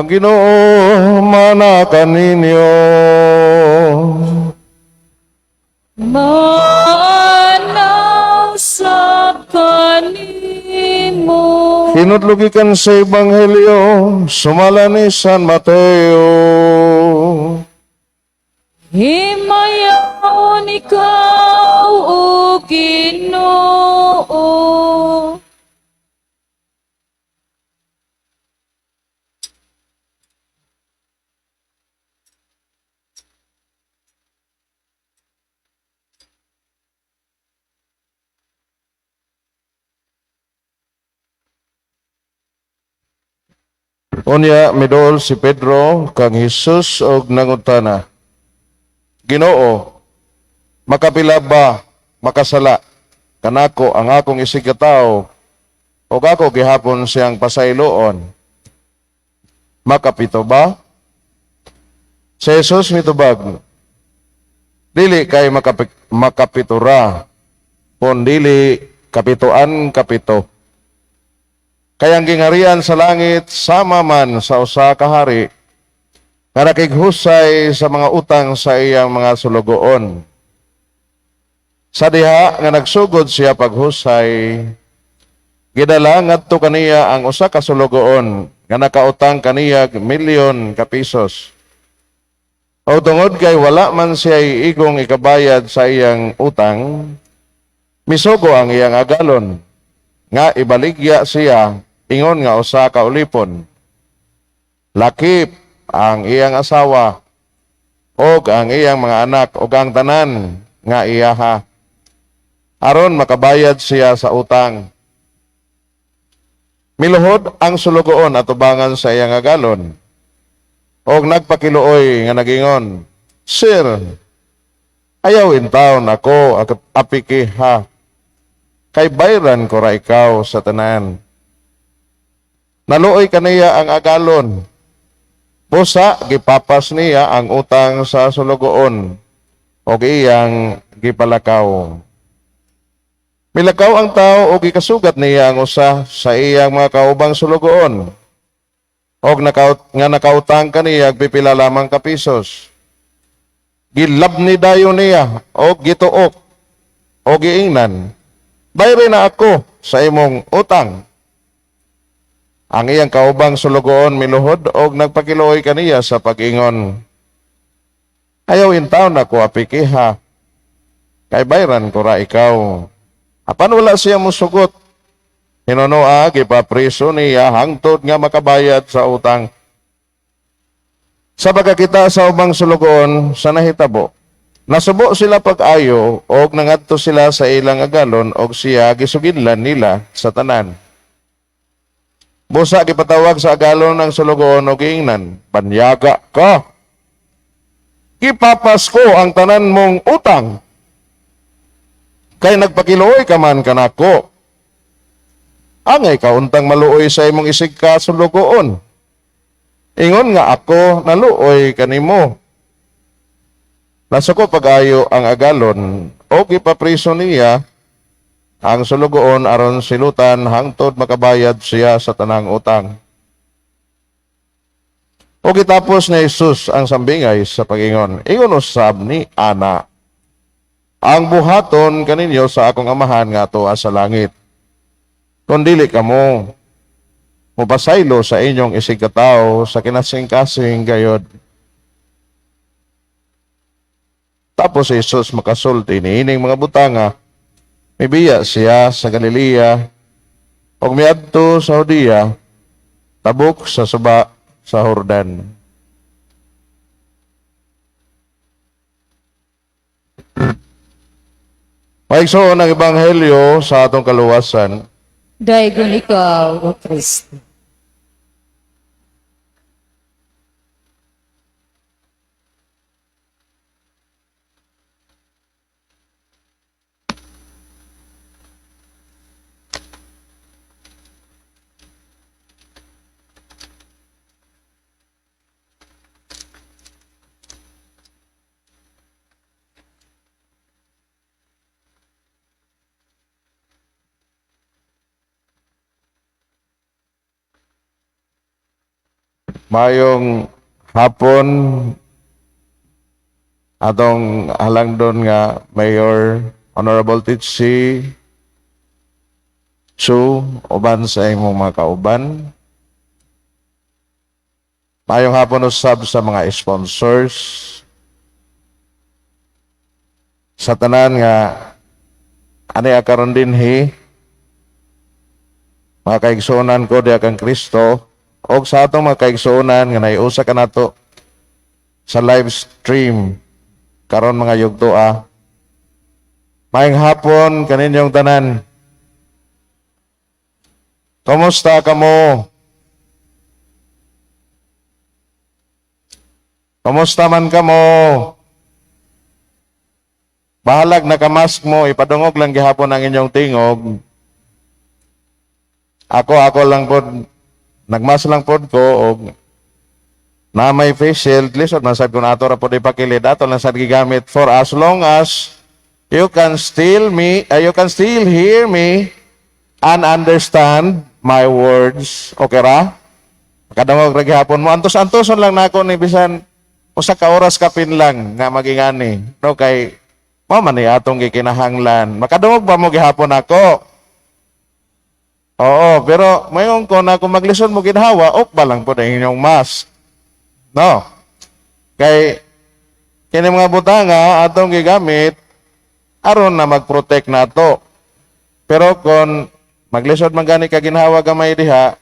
Ang Ginoo mana kaninyo. Maana sa kanimo. Hinudlo gikan sa Ebanghelyo sumala ni San Mateo. Himayaon ikaw, O Ginoo. Unya miduol si Pedro kang Hesus og nangutana, "Ginoo, makapila ba makasala kanako ang akong isigkatawo ug ako gihapon siyang pasayloon? Makapito ba?" Si Jesus mitubag, "Dili kay makapito ra, kun dili kapitoan kapito. Kay ang gingharian sa langit sama man sa usa ka hari nga nakighusay sa mga utang sa iyang mga sulugoon. Sa diha nga nagsugod siya paghusay, gidala ngadto kaniya ang usa ka sulugoon nga nakautang kaniya milyon ka pesos. O tungod kay wala man siya igong ikabayad sa iyang utang, misugo ang iyang agalon nga ibaligya siya ingon nga usa ka ulipon, lakip ang iyang asawa og ang iyang mga anak og ang tanan nga iyaha, aron makabayad siya sa utang. Miluhod ang sulugoon atubangan sa iyang agalon og nagpakiluoy nga nagingon, 'Sir, ayaw intawon ako apiki ha, kay bayran ko ra ikaw sa tanan.' Naluoy kaniya ang agalon. Busa gipapas niya ang utang sa sulugoon og iyang gipalakaw. Milakaw ang tao og gikasugat niya ang usa sa iyang mga kaubang sulugoon og nga nakautang kaniya pipila lamang ka pesos. Gilabni dayon niya og gituok og giingnan, 'Bayri na ako sa imong utang.' Ang iyang kaubang sulugoon miluhod og nagpakiluoy kaniya sa pag-ingon, 'Ayaw intawon ako apikiha, kay bayran ko ra ikaw.' Apan wala siya musugot. Hinunoa gipapriso niya hangtod nga makabayad sa utang. Sa pagkakita sa ubang sulugoon sa nahitabo, nasubo sila pag-ayo og nangadto sila sa ilang agalon og siya gisuginlan nila sa tanan. Busa gipatawag sa agalon ang sulugoon og giingnan, 'Banyaga ka. Gipapas ko ang tanan mong utang, kay nagpakiluoy ka man kanako. Angay ka untang maluoy sa imong isig ka sulugoon, ingon nga ako naluoy kanimo.' Nasuko pag-ayo ang agalon o gipapriso niya ang sulugoon aron silutan hangtod makabayad siya sa tanang utang." O gitapos ni Jesus ang sambingay sa pag-ingon, "Ingon usab ni ana ang buhaton kaninyo sa akong Amahan nga atoa sa langit, kung dili kamo mupasaylo sa inyong isig katawo sa kinasing-kasing gayod." Tapos si Jesus makasulti niining mga butanga, mibiya siya sa Galilea ug miadto sa Judea, tabok sa suba sa Jordan. Maigsoon, ang Ebanghelyo sa atong kaluwasan. Daygon ikaw, O Kristo. Mayong hapon, atong halangdon nga Mayor Honorable Titsi Chu, uban sa imong mga kauban. Mayong hapon usab sa mga sponsors, sa tanan nga ani karon dinhi, mga kaigsuonan ko diha kang Kristo, og sa atong mga kaigsuonan nga naiusa kanato sa live stream karon mga yugtoa. Maayong hapon kaninyong tanan. Kumusta kamo? Kumusta man kamo? Bahalag nakamask mo, ipadungog lang gihapon ang inyong tingog. Ako lang pod, nagmask lang pod ko, og na may face shield, lisod man sad kung ato ra pod ipakilid, ato lang sad gigamit for as long as you can still hear me and understand my words. Okay ra? Kadangog ra gihapon mo. Antos-antoson lang nako ni bisan usa ka oras kapin lang nga magingani. No, kay mao man ni atong gikinahanglan. Makadungog ba mo gihapon ako? Oo, pero mayon ko na kung maglisod mo ginhawa, ok ba lang po na inyong mask. No? Kay kini mga butanga atong gigamit aron na mag-protect nato. Pero kung maglisod man gani ka ginhawa gamay diha,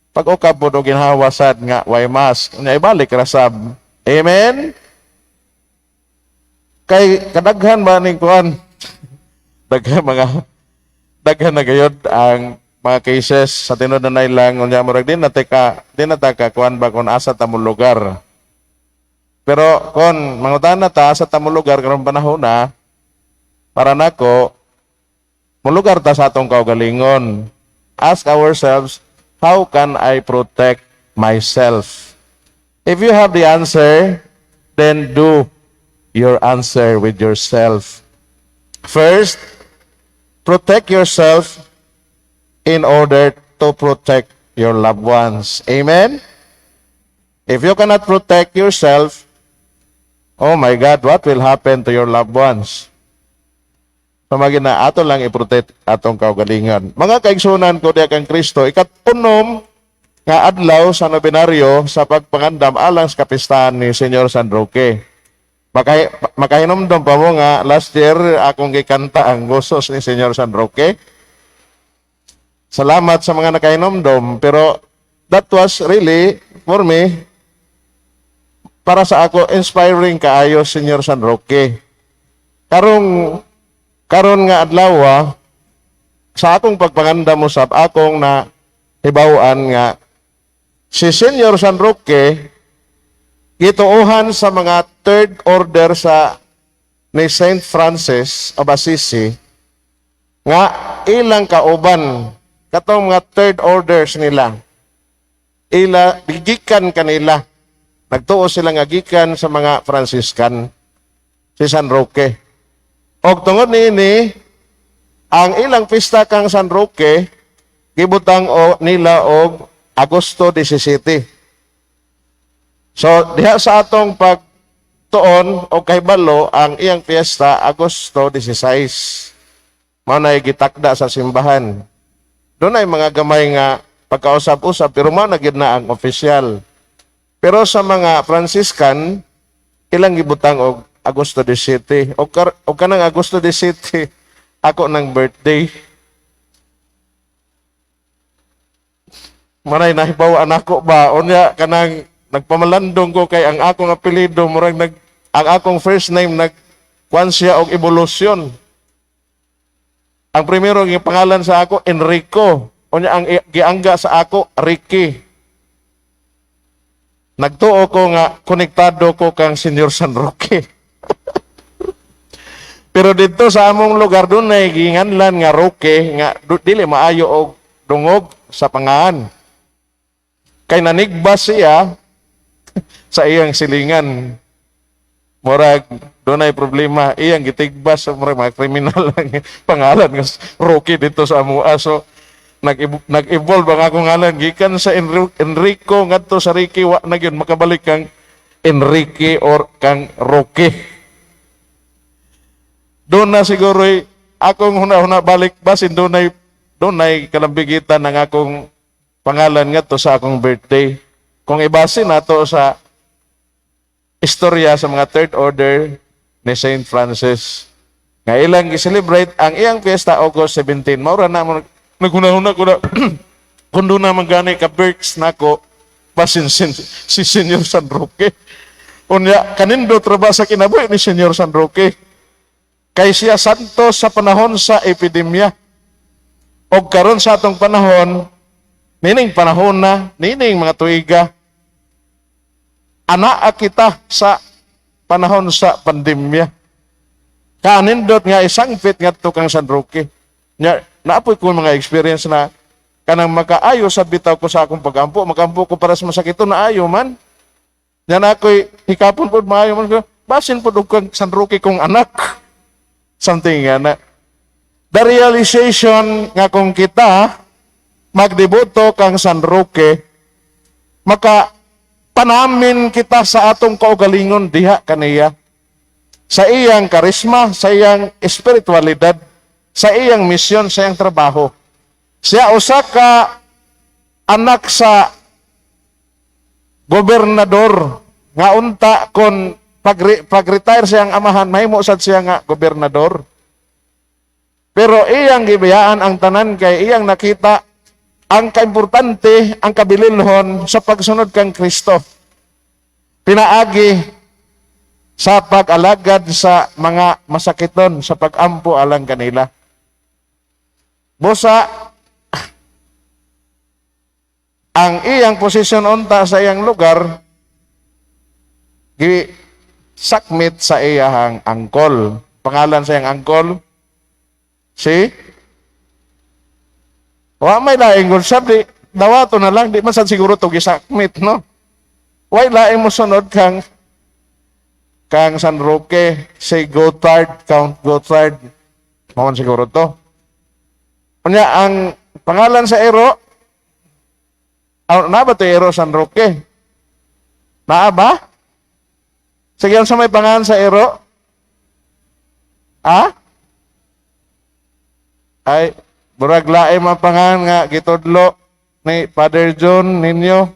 pag ukab pod og ginhawa sad nga way mask, unya ibalik ra sab. Amen? Kay kadaghan ba ning kuan? Daghan mga daghan na gayod ang mga cases sa tinuod na lang, unya murag di na ta ka kuan ba kung asa ta mo lugar. Pero kon mangutana ta sa ta mo lugar karong panahon na, para nako molugar ta sa atong kaugalingon. Ask ourselves, "How can I protect myself?" If you have the answer, then do your answer with yourself. First, protect yourself in order to protect your loved ones. Amen? If you cannot protect yourself, oh my God, what will happen to your loved ones? Pamagi na ato lang i-protect atong kaugalingon. Mga kaigsunan ko diha kang Kristo, ikat-unom nga adlaw sa nobenaryo sa pagpangandam alang sa kapistahan ni Senyor San Roque. Makahinomdom pa mo nga last year akong gikanta ang gosos ni Senyor San Roque. Salamat sa mga nakahinomdom, pero that was really for me, para sa ako, inspiring kaayo Senyor San Roque. Karong karon nga adlaw, sa akong pagpangandam usab, akong na hibaw-an nga si Senyor San Roque gituohan sa mga third order sa ni Saint Francis of Assisi nga ilang kauban, katong mga third orders nila, ila gikan kanila, nagtuo sila nga gikan sa mga Franciscan si San Roque. Og tungod niini, ang ilang pista kang San Roque gibutang o nila og Agosto 17. So diha sa atong pagtuon o kahibalo, ang iyang fiesta Agosto 16. Mao na gitakda sa simbahan. Doon ay mga gamay nga pagkausap-usap, pero mao na gyud na ang opisyal. Pero sa mga Franciscan, ilang gibutang og Agosto 17. O kanang Agosto 17, ako ng birthday. Manay nahibaw ako ba? Unya kanang nagpamalandong ko kay ang akong apelyido murag nag ang akong first name nag kuan siya og evolution. Ang primero nga pangalan sa ako, Enrico. Unya ang giangga sa ako, Ricky. Nagtuo ko nga konektado ko kang Senyor San Roque. Pero dito sa among lugar doon ay ginganlan nga Roque nga dili maayo og dungog sa pangaan. Kay nanigba siya sa iyang silingan. Murag doon ay problema, iyang gitigbas sa murag mga kriminal ang pangalan nga Roque dito sa amoa. So Nag-evolve ang akong ngalan gikan sa Enrico ngadto sa Ricky, wa na gyud makabalik kang Enrique or kang Roque. Doon na siguro akong huna-huna balik, basin doon kalambigitan ng akong pangalan ngadto sa akong birthday. Kung ibase nato sa istorya sa mga Third Order ni Saint Francis nga ilang gi-celebrate ang iyang fiesta August 17. Mao ra na mo naghuna-huna ko na kung doon na man gani ka births nako, basin si Senyor San Roque. Unya, kanindot ra ba sa kinabuhi ni Senyor San Roque? Kay siya santo sa panahon sa epidemya. Og karon sa atong panahon, nining panahon na, nining mga tuiga, anaa kita sa panahon sa pandemya. Kanindot nga isangpit ngadto kang San Roque. Nya, naapoy ko mga experience na kanang makaayo sa bitaw ko sa akong pagampo, makampo ko para sa masakito na ayo man. Nya na ako'y hikapon pod, maayo man ko. Basin pod og kang San Roque kong anak. Something nga na. The realization nga kung kita magdeboto kang San Roque, maka panamin kita sa atong kaugalingon diha kaniya. Sa iyang karisma, sa iyang espiritualidad, sa iyang misyon, sa iyang trabaho. Siya usa ka anak sa gobernador nga unta kon pag-retire siyang amahan, mahimo sad siya nga gobernador. Pero iyang gibayaan ang tanan kay iyang nakita ang kaimportante, ang kabililhon sa pagsunod kang Kristo. Pinaagi sa pag-alagad sa mga masakiton, sa pag-ampo alang kanila. Busa, ang iyang posisyon unta sa iyang lugar, gi sakmit sa iyang angkol. Pangalan sa iyang angkol, si. Wa may laing gud sab, di dawato na lang, di man sad siguro to gisakmit, no. Way laing mo sunod kang San Roque, si Gotthard, Count Gotthard. Mao man siguro to. Unya, ang pangalan sa ero, ah, na ba to ero San Roque? Naa ba? Sige, sa may pangalan sa ero? Ah? Ay, murag lain man pangalan nga gitudlo ni Father John ninyo.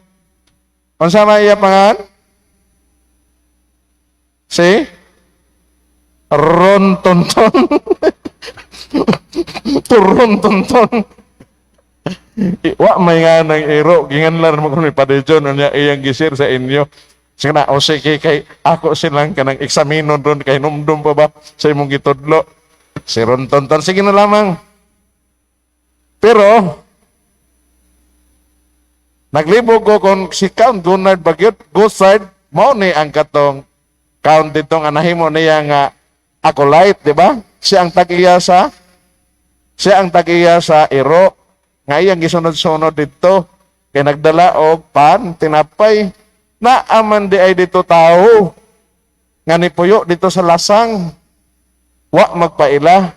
Unsa may iya pangalan? Si? Ron Tonton. Turon Tonton. Wa may nga ng ero, ginganlan mo ni Father John unya iyang gisir sa inyo. Sige na, o sige, kay ako silang kanang eksaminon ron kay numdum pa ba sa imong gitudlo. Si Ron Tonton, sige na lamang. Pero naglibog ko kung si Count Gunnar Bagyot, Gotthard, mao ni ang katong Count dito nga nahimo niya nga acolyte, di ba? Siya ang tag-iya sa ero nga iyang gisunod-sunod dito kay nagdala og pan, tinapay, na aman di ay dito tao nga nipuyo dito sa lasang, wa magpaila.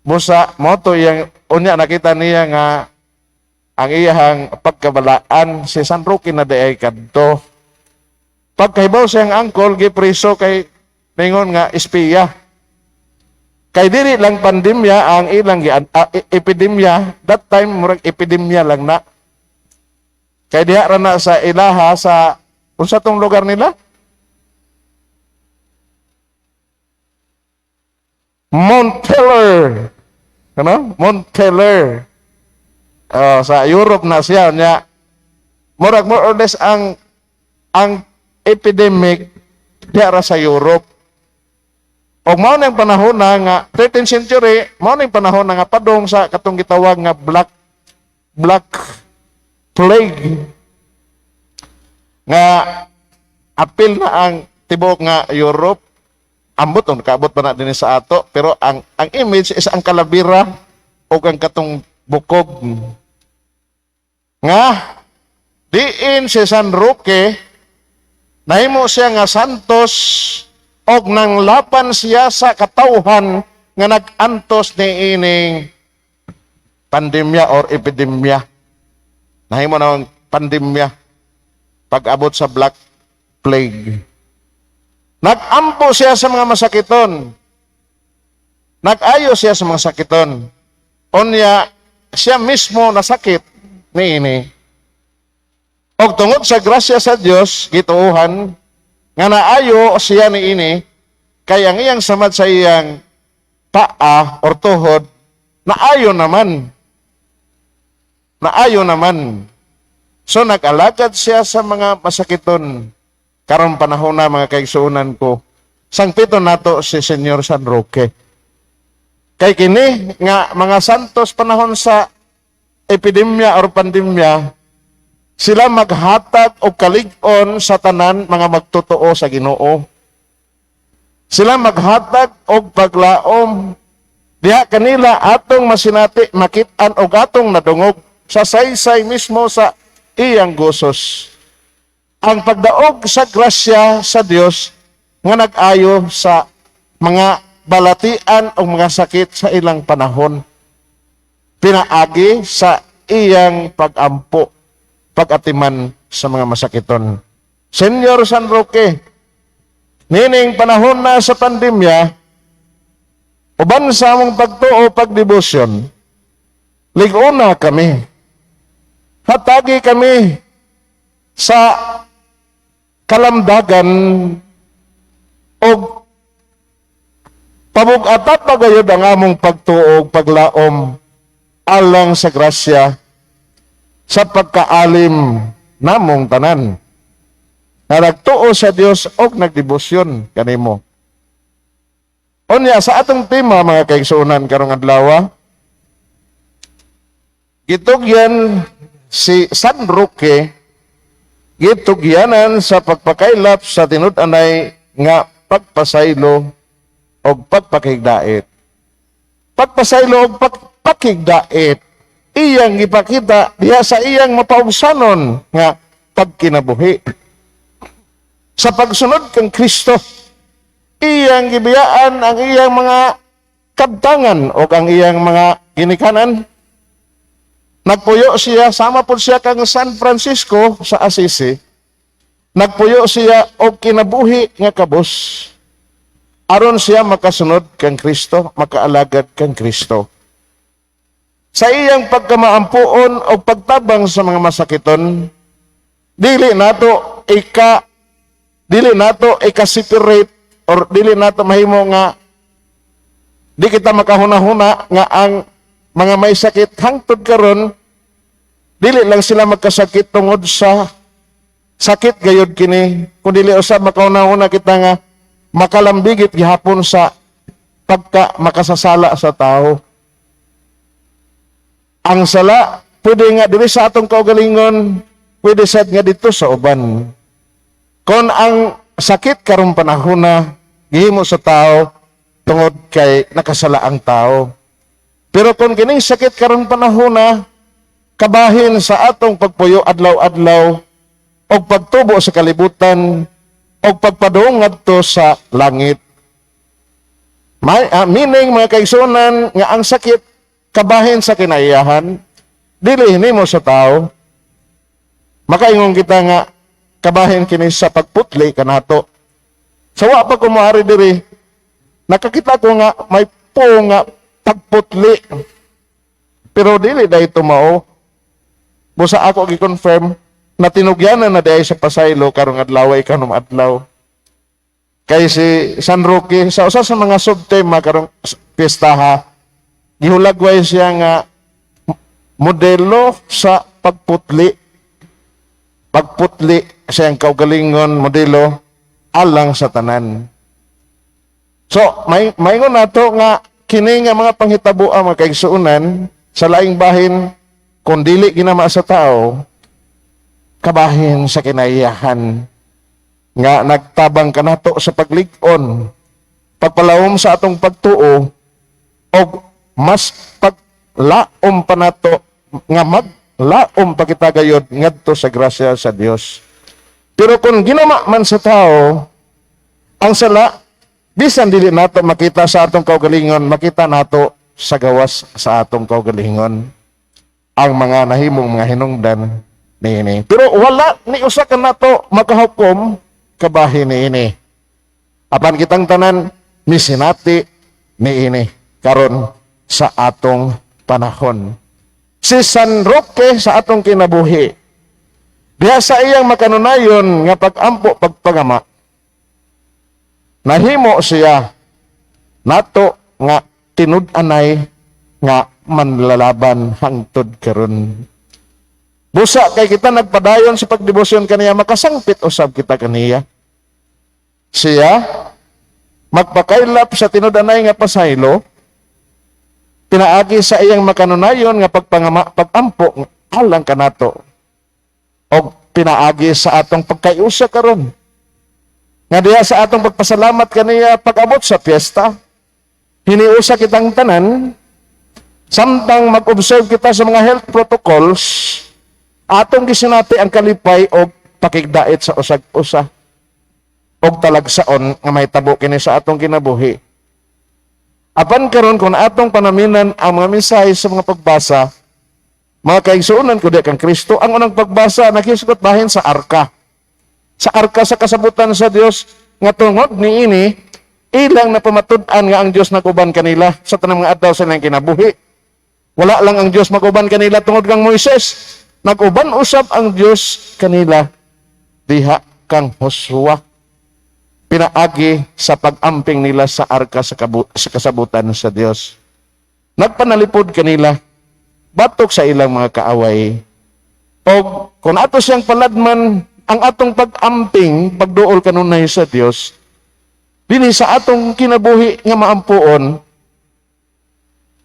Busa mo to iyang unya nakita niya nga ang iyahang pagkabalaan si San Roque na di ay kadto. Pagkahibaw siyang angkol, gipriso kay ningon nga espiya. Kay dili lang pandemya ang ilang epidemya, that time murag epidemya lang na. Kay diha ra na sa ilaha sa unsa tong lugar nila? Montpellier. Ano? Montpellier. Oh, sa Europe na siya nya. Murag more or less ang epidemic diha ra sa Europe. Og mao nang panahon na nga 13th century, mao nang panahon na nga padong sa katong gitawag nga Black Plague nga apil na ang tibuok nga Europe. Ambot on kaabot pa na dinhi sa ato, pero ang image is ang kalabira o ang katong bukog nga diin si San Roque nahimo siya nga santos og nanglapan siya sa katawhan nga nag-antos ni ining Pandemya or epidemya. Nahimo na ang pandemya pag-abot sa Black Plague. Nag-ampo siya sa mga masakiton. Nag-ayo siya sa mga sakiton. Unya, siya mismo nasakit niini. Og tungod sa grasya sa Dios, gituohan nga naayo siya niini, kay ang iyang samad sa iyang paa or tuhod, naayo naman. Naayo naman. So nag-alagad siya sa mga masakiton. Karong panahon na, mga kaigsuonan ko, sangpiton nato si Senyor San Roque. Kay kini nga mga santos panahon sa epidemya or pandemya, sila maghatag og kalig-on sa tanan mga magtotoo sa Ginoo. Sila maghatag og paglaom diha kanila atong masinati, makit-an og atong nadungog sa saysay mismo sa iyang gosos. Ang pagdaog sa grasya sa Dios nga nag-ayo sa mga balatian o mga sakit sa ilang panahon. Pinaagi sa iyang pag-ampo, pag-atiman sa mga masakiton. Senyor San Roque, nining panahon na sa pandemya, uban sa among pagtuo, pagdebosyon, lig-ona kami. Hatagi kami sa kalamdagan og pabug-ata pa gayod ang among pagtuo og paglaom alang sa grasya sa pagkaalim namong tanan nga nagtuo sa Dios og nagdebosyon kanimo. Unya sa atong tema, mga kaigsuonan, karong adlaw, gitugyan si San Roque, gitugyanan sa pagpakaylap sa tinud-anay nga pagpasaylo og pagpakigdait. Pagpasaylo og pagpakigdait iyang gipakita diha sa iyang mapaubsanon nga pagkinabuhi. Sa pagsunod kang Kristo, iyang gibiyaan ang iyang mga kabtangan o ang iyang mga ginikanan. Nagpuyo siya, sama po siya kang San Francisco sa Assisi. Nagpuyo siya og kinabuhi nga kabos. Aron siya makasunod kang Kristo, makaalagad kang Kristo. Sa iyang pagkamaampuon o pagtabang sa mga masakiton, dili nato ika-separate or dili nato mahimo nga di kita makahuna-huna nga ang mga may sakit hangtod karon dili lang sila magkasakit tungod sa sakit gayod kini, kun dili usab makahuna-huna kita nga makalambigit gihapon sa pagka makasasala sa tao. Ang sala pwede nga dili sa atong kaugalingon, pwede sad nga dito sa uban. Kon ang sakit karong panahon na gihimo sa tao tungod kay nakasala ang tao. Pero kung kining sakit karong panahon na kabahin sa atong pagpuyo adlaw-adlaw og pagtubo sa kalibutan og pagpadung ngadto sa langit. Meaning, mga kaigsuonan, nga ang sakit kabahin sa kinaiyahan, dili hinimo sa tao. Makaingon kita nga kabahin kini sa pagputli kanato. Sa wa pa ko moari diri, nakakita ko nga may po nga pagputli. Pero dili dahil mao. Busa ako gi-confirm na tinugyanan na diay sa pasaylo karong adlaw ay kanom adlaw. Kay si San Roque sa usa sa mga subtema karong piyestaha, gihulagway siya nga modelo sa pagputli. Pagputli sa iyang kaugalingon, modelo alang sa tanan. So, may maingon nato nga kini nga mga panghitabo, ang mga kaigsuonan, sa laing bahin, kung dili ginama sa tao, kabahin sa kinaiyahan nga nagtabang kanato sa paglig-on, pagpalawom sa atong pagtuo og mas paglaom pa nato nga maglaom pa kita gayod ngadto sa grasya sa Dios. Pero kung ginama man sa tao, ang sala, bisan dili nato makita sa atong kaugalingon, makita nato sa gawas sa atong kaugalingon. Ang mga nahimong mga hinungdan niini. Pero wala ni usa kanato makahukom kabahin niini. Apan kitang tanan misinati niini karon sa atong panahon. Si San Roque sa atong kinabuhi, diha sa iyang makanunayon nga pag-ampo, pagpangama, nahimo siya nato nga tinud-anay nga manlalaban hangtod karon. Busa kay kita nagpadayon sa pagdebosyon kaniya, makasangpit usab kita kaniya. Siya magpakaylap sa tinud-anay nga pasaylo pinaagi sa iyang makanunayon nga pagpangama, pagampo alang kanato og pinaagi sa atong pagkaiusa karon nga diha sa atong pagpasalamat kaniya pag-abot sa piyesta, hiniusa kitang tanan, samtang mag-observe kita sa mga health protocols, atong gisinati ang kalipay og pakigdait sa usag-usa og talagsaon nga mahitabo kini sa atong kinabuhi. Apan karon, kung atong panaminan ang mga mensahe sa mga pagbasa, mga kaigsuonan ko diha kang Kristo, ang unang pagbasa nakisugot bahin sa arka. Sa arka sa kasabutan sa Dios nga tungod niini ilang napamatud-an nga ang Dios nag-uban kanila sa tanang mga adlaw sa ilang kinabuhi. Wala lang ang Dios mag-uban kanila tungod kang Moises. Nag-uban usab ang Dios kanila diha kang Josua pinaagi sa pag-amping nila sa arka sa kasabutan sa Dios. Nagpanalipod kanila batok sa ilang mga kaaway. Og kung ato siyang paladman ang atong pag-amping, pagduol kanunay sa Dios, dinhi sa atong kinabuhi nga maampuon,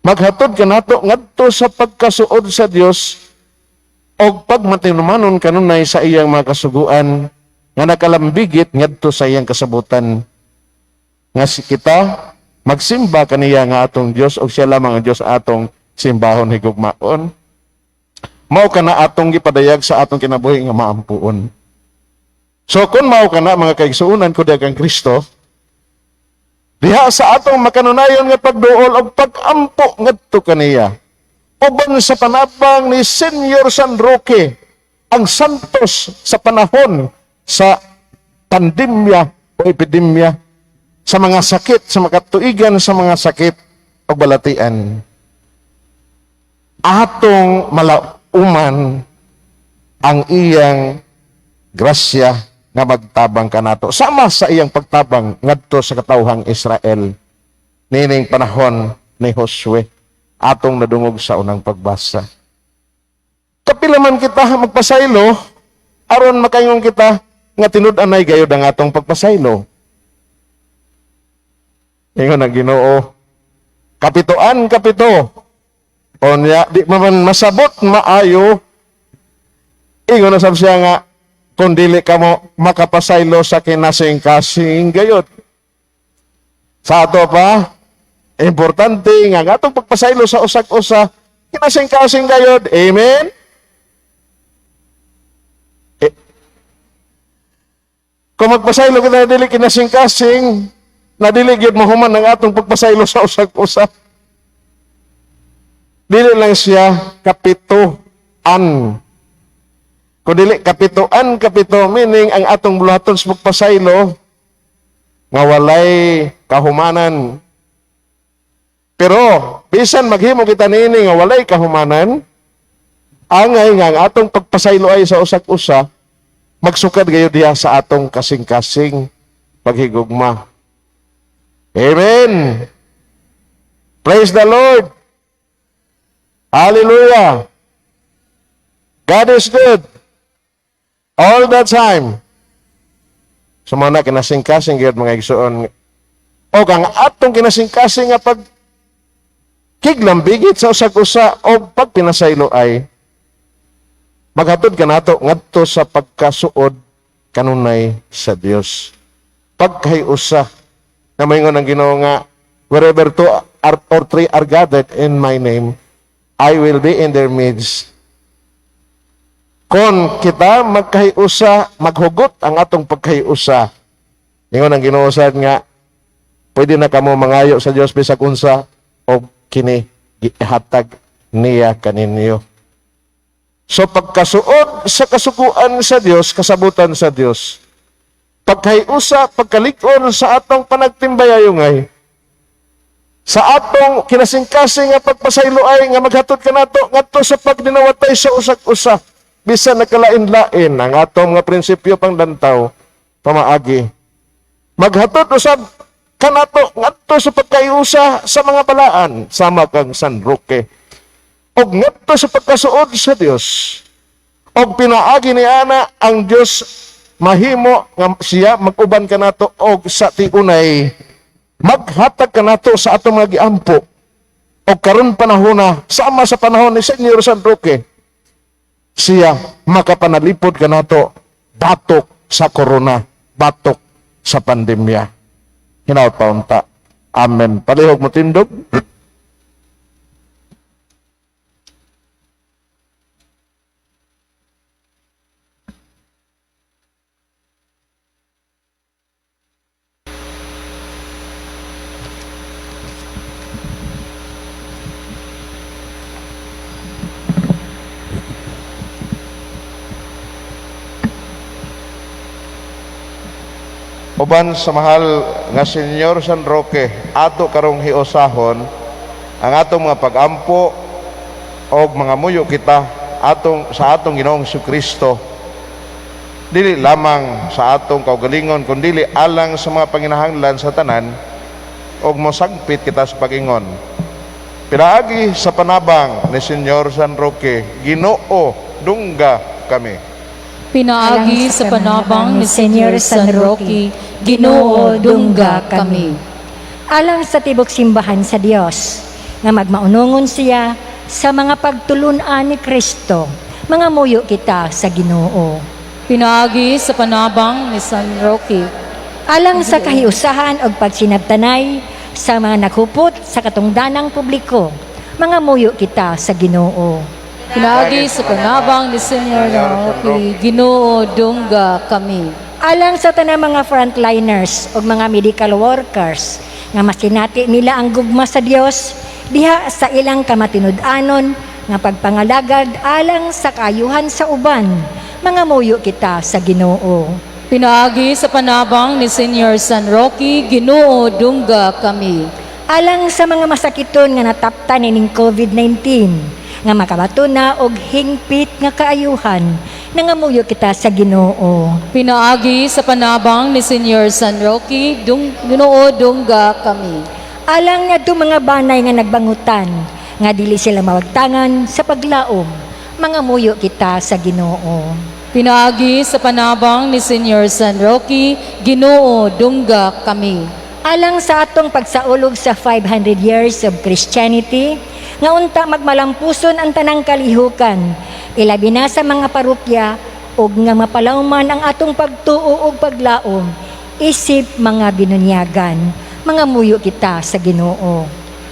maghatod kanato ngadto sa pagkasuod sa Dios og pagmatinumanon kanunay sa iyang mga kasuguan nga nakalambigit ngadto sa iyang kasabutan nga si kita magsimba kaniya nga atong Dios og siya lamang ang Dios atong simbahon, higugmaon. Mao kana atong gipadayag sa atong kinabuhi nga maampuon. So kung mao kana, mga kaigsuonan ko diha kang Kristo, diha sa atong makanunayon nga pagduol og pagampo ngadto kaniya uban sa panabang ni Senyor San Roque, ang santos sa panahon sa pandemya o epidemya sa mga sakit, sa mga katuigan sa mga sakit o balatian, atong malauman ang iyang grasya nga magtabang kanato sama sa iyang pagtabang ngadto sa katawhang Israel nining panahon ni Josue, atong nadungog sa unang pagbasa. Kapila man kita magpasaylo aron makaingon kita nga tinud-anay gayod ang atong pagpasaylo? Ingon ang Ginoo, kapitoan kapito. Onya, di man masabot maayo. Ingon na sab siya nga, kung dili kamo makapasaylo sa kinasing-kasing gayod. Sa ato pa, importante nga ang atong pagpasaylo sa usag-usa, kinasing-kasing gayod. Amen? Eh, kung magpasaylo kita na dili kinasing-kasing, na dili gyud mahuman ang atong pagpasaylo sa usag-usa. Dili lang siya kapitoan. Kung dili kapitoan kapito, meaning ang atong buluhaton sa pagpasaylo nga walay kahumanan. Pero bisan maghimo kita niini nga walay kahumanan, angay nga ang atong pagpasaylo ay sa usag-usa magsukad gayud diha sa atong kasing-kasing paghigugma. Amen. Praise the Lord. Hallelujah. God is good. All the time. So mao na kinasing-kasing gyud, mga igsoon. O ang atong kinasing-kasing nga pag kiglambigit sa usag-usa o pagpinasaylo ay maghatod kanato ngadto sa pagkasuod kanunay sa Dios. Pagkahiusa na maingon ang Ginoo nga, "Wherever two or three are gathered in my name, I will be in their midst." Kung kita magkahiusa, maghugot ang atong pagkahiusa, ingon ang Ginoo sad nga, pwede na kamo mangayo sa Dios bisag unsa o kini gihatag niya kaninyo. So pagkasuod sa kasuguan sa Dios, kasabutan sa Dios, pagkahiusa, pagkalig-on sa atong panagtimbayayungay, sa atong kinasingkasing nga pagpasayloay nga maghatod kanato ngadto sa pagdinawatay sa usag-usa, bisan nagkalain-lain ang atong mga prinsipyo panglantaw, pamaagi, maghatod usab kanato ngadto sa pagkahiusa sa mga balaan sama kang San Roque og ngadto sa pagkasuod sa Dios, og pinaagi ni ana ang Dios mahimo nga siya mag-uban kanato og sa tiunay maghatag kanato sa atong mga giampo. Og karon panahona, sama sa panahon ni Senyor San Roque, siya makapanalipod kanato batok sa corona, batok sa pandemya. Hinaut pa unta. Amen. Palihog mo tindog. Uban sa mahal nga Senyor San Roque, ato karong hiusahon ang atong mga pagampo og mga muyo kita atong sa atong Ginoong Kristo, dili lamang sa atong kaugalingon kundili alang sa mga panginahanglan sa tanan, og mosagpit kita sa pag-ingon pinaagi sa panabang ni Senyor San Roque: Ginoo, dungga kami. Pinaagi sa panabang ni Senyor San Roque, Ginoo, dungga kami. Alang sa tibok simbahan sa Dios, nga magmaunongon siya sa mga pagtulunan ni Kristo, mga muyo kita sa Ginoo. Pinaagi sa panabang ni San Roque. Alang sa kahiusahan og pagsinabtanay sa mga naghupot sa katungdanang publiko, mga muyo kita sa Ginoo. Pinaagi sa panabang ni Senyor San Roque, Ginoo, dungga kami. Alang sa tanang mga frontliners ug mga medical workers nga masinati nila ang gugma sa Dios diha sa ilang kamatinud-anon nga pagpangalagad alang sa kaayuhan sa uban, mga muyo kita sa Ginoo. Pinaagi sa panabang ni Senyor San Roque, Ginoo, dungga kami. Alang sa mga masakiton nga nataptan ining COVID-19 nga makabato na og hingpit nga kaayuhan, nangamuyo kita sa Ginoo. Pinaagi sa panabang ni Senyor San Roque, Ginoo, dungga kami. Alang ngadto mga banay nga nagbangutan nga dili sila mawagtangan sa paglaom, mga muyo kita sa Ginoo. Pinaagi sa panabang ni Senyor San Roque, Ginoo, dungga kami. Alang sa atong pagsaulog sa 500 years of Christianity, nga unta magmalampuson ang tanang kalihukan, ilabi na sa mga parokya, ug nga mapalawman ang atong pagtuo ug paglaom, isip mga binunyagan, mga muyo kita sa Ginoo.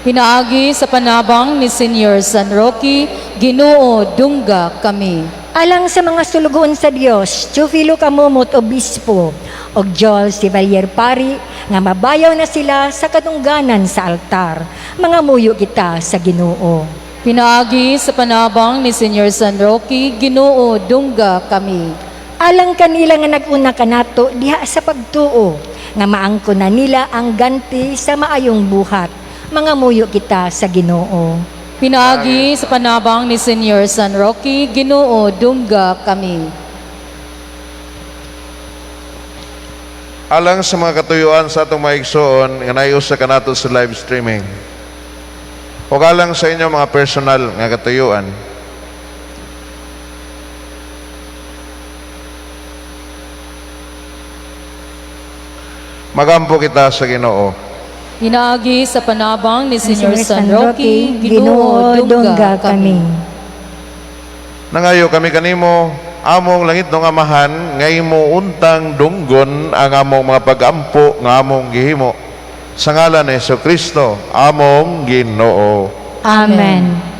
Pinaagi sa panabang ni Senyor San Roque, Ginoo, dungga kami. Alang sa mga sulugoon sa Dios, Teofilo Camomot Obispo ug Joel Chevalier Pari, nga mabayaw na sila sa kadungganan sa altar, mga muyo kita sa Ginoo. Pinaagi sa panabang ni Senyor San Roque, Ginoo, dungga kami. Alang kanila nga nag-una kanato diha sa pagtuo, nga maangko na nila ang ganti sa maayong buhat, mga muyo kita sa Ginoo. Pinaagi sa panabang ni Senyor San Roque, Ginoo, dungga kami. Alang sa mga katuyuan sa atong mga igsoon nga nahiusa kanato sa live streaming, ug alang sa inyo mga personal nga katuyuan, magampo kita sa Ginoo. Pinaagi sa panabang ni Senyor San Roque, Ginoo, dungga kami. Nangayo kami kanimo, among langitnong Amahan, nga imo untang dunggon ang among mga pagampo nga among gihimo. Sa ngalan ni Kristo, among Ginoo. Amen.